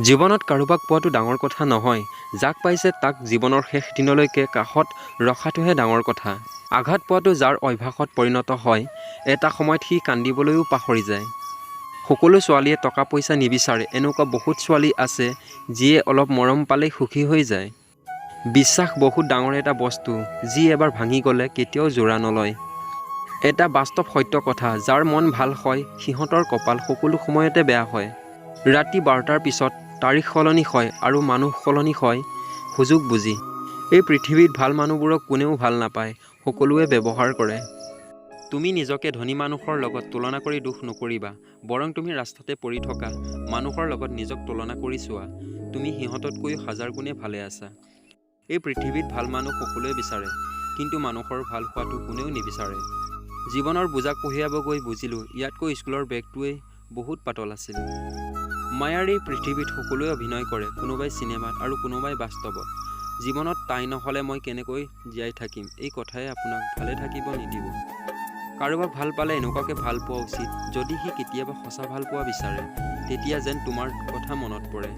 জীৱনত কাৰোবাক পোৱাটো ডাঙৰ কথা নহয়, যাক পাইছে তাক জীৱনৰ শেষ দিনলৈকে কাষত ৰখাটোহে ডাঙৰ কথা। আঘাত পোৱাটো যাৰ অভ্যাসত পৰিণত হয়, এটা সময়ত সি কান্দিবলৈও পাহৰি যায়। সকলো ছোৱালীয়ে টকা পইচা নিবিচাৰে। এনেকুৱা বহুত ছোৱালী আছে, যিয়ে অলপ মৰম পালেই সুখী হৈ যায়। বিশ্বাস বহুত ডাঙৰ এটা বস্তু, যি এবাৰ ভাঙি গ'লে কেতিয়াও জোৰা নলয়। এটা বাস্তৱ সত্য কথা, যাৰ মন ভাল হয় সিহঁতৰ কপাল সকলো সময়তে বেয়া হয়। ৰাতি 12টাৰ পিছত তাৰিখ সলনি হয় আৰু মানুহ সলনি হয় সুযোগ বুজি। এই পৃথিৱীত ভাল মানুহবোৰক কোনেও ভাল নাপায়, সকলোৱে ব্যৱহাৰ কৰে। তুমি নিজকে ধনী মানুহৰ লগত তুলনা কৰি দুখ নকৰিবা, বৰং তুমি ৰাস্তাতে পৰি থকা মানুহৰ লগত নিজক তুলনা কৰি চোৱা, তুমি সিহঁততকৈও হাজাৰ গুণে ভালে আছা। এই পৃথিৱীত ভাল মানুহ সকলোৱে বিচাৰে, কিন্তু মানুহৰ ভাল হোৱাটো কোনেও নিবিচাৰে। জীৱনৰ বোজা কঢ়িয়াব গৈ বুজিলোঁ, ইয়াতকৈ স্কুলৰ বেগটোৱেই বহুত পাতল আছিল। মায়াৰ এই পৃথিৱীত সকলোৱে অভিনয় কৰে, কোনোবাই চিনেমাত আৰু কোনোবাই বাস্তৱত। জীৱনত তাই নহ'লে মই কেনেকৈ জীয়াই থাকিম, এই কথাই আপোনাক ভালে থাকিব নিদিব। কাৰোবাক ভাল পালে এনেকুৱাকৈ ভাল পোৱা উচিত, যদি সি কেতিয়াবা সঁচা ভাল পোৱা বিচাৰে, তেতিয়া যেন তোমাৰ কথা মনত পৰে।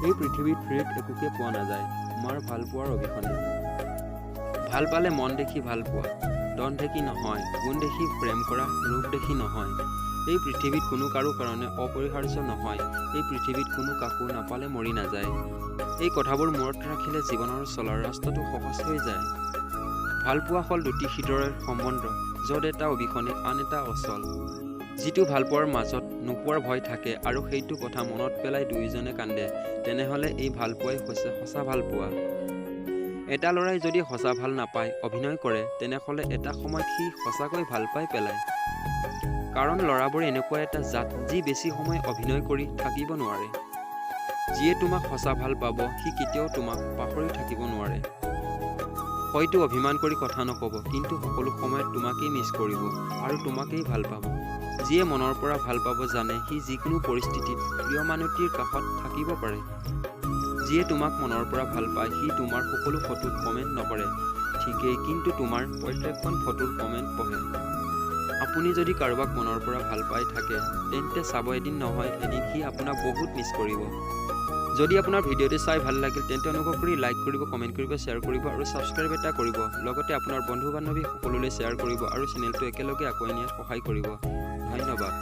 এই পৃথিৱীত ফ্ৰীত একোকে পোৱা নাযায় মাৰ ভাল পোৱাৰ অবিহনে। ভাল পালে মন দেখি ভাল পোৱা, ধন দেখি নহয়। গুণ দেখি প্ৰেম কৰা, ৰূপ দেখি নহয়। এই পৃথিৱীত কোনো কাৰো কাৰণে অপৰিহাৰ্য নহয়। এই পৃথিৱীত কোনো কাকো নাপালে মৰি নাযায়। এই কথাবোৰ মূৰত ৰাখিলে জীৱনৰ চলাৰ ৰাস্তাটো সহজ হৈ যায়। ভালপোৱা হ'ল দুটি হৃদয়ৰ সম্বন্ধ, য'ত এটা অবিহনে আন এটা অচল। যিটো ভালপোৱাৰ মাজত নোপোৱাৰ ভয় থাকে আৰু সেইটো কথা মনত পেলাই দুয়োজনে কান্দে, তেনেহ'লে এই ভালপোৱাই হৈছে সঁচা ভালপোৱা। এটা ল'ৰাই যদি সঁচা ভাল নাপায় অভিনয় কৰে, তেনেহ'লে এটা সময়ত সি সঁচাকৈ ভাল পাই পেলায়। কাৰণ ল'ৰাবোৰ এনেকুৱা এটা জাত, যি বেছি সময় অভিনয় কৰি থাকিব নোৱাৰে। যিয়ে তোমাক সঁচা ভাল পাব, সি কেতিয়াও তোমাক পাহৰি থাকিব নোৱাৰে। হয়তো অভিমান কৰি কথা নক'ব, কিন্তু সকলো সময়ত তোমাকেই মিছ কৰিব আৰু তোমাকেই ভাল পাব। যিয়ে মনৰ পৰা ভাল পাব জানে, সি যিকোনো পৰিস্থিতিত প্ৰিয় মানুহটিৰ কাষত থাকিব পাৰে। যিয়ে তোমাক মনৰ পৰা ভাল পায়, সি তোমাৰ সকলো ফটোত কমেণ্ট নকৰে ঠিকেই, কিন্তু তোমাৰ প্ৰত্যেকখন ফটোৰ কমেণ্ট পঢ়ে। আপুনি যদি কাৰোবাক মনৰ পৰা ভাল পাই থাকে, তেন্তে চাব, এদিন নহয় এদিন সি আপোনাক বহুত মিছ কৰিব। যদি আপোনাৰ ভিডিঅ'টো চাই ভাল লাগিল, তেন্তে অনুগ্ৰহ কৰি লাইক কৰিব, কমেণ্ট কৰিব, শ্বেয়াৰ কৰিব আৰু ছাবস্ক্ৰাইব এটা কৰিব। লগতে আপোনাৰ বন্ধু বান্ধৱী সকলোলৈ শ্বেয়াৰ কৰিব আৰু চেনেলটো একেলগে আগুৱাই নিয়াত সহায় কৰিব। ধন্যবাদ।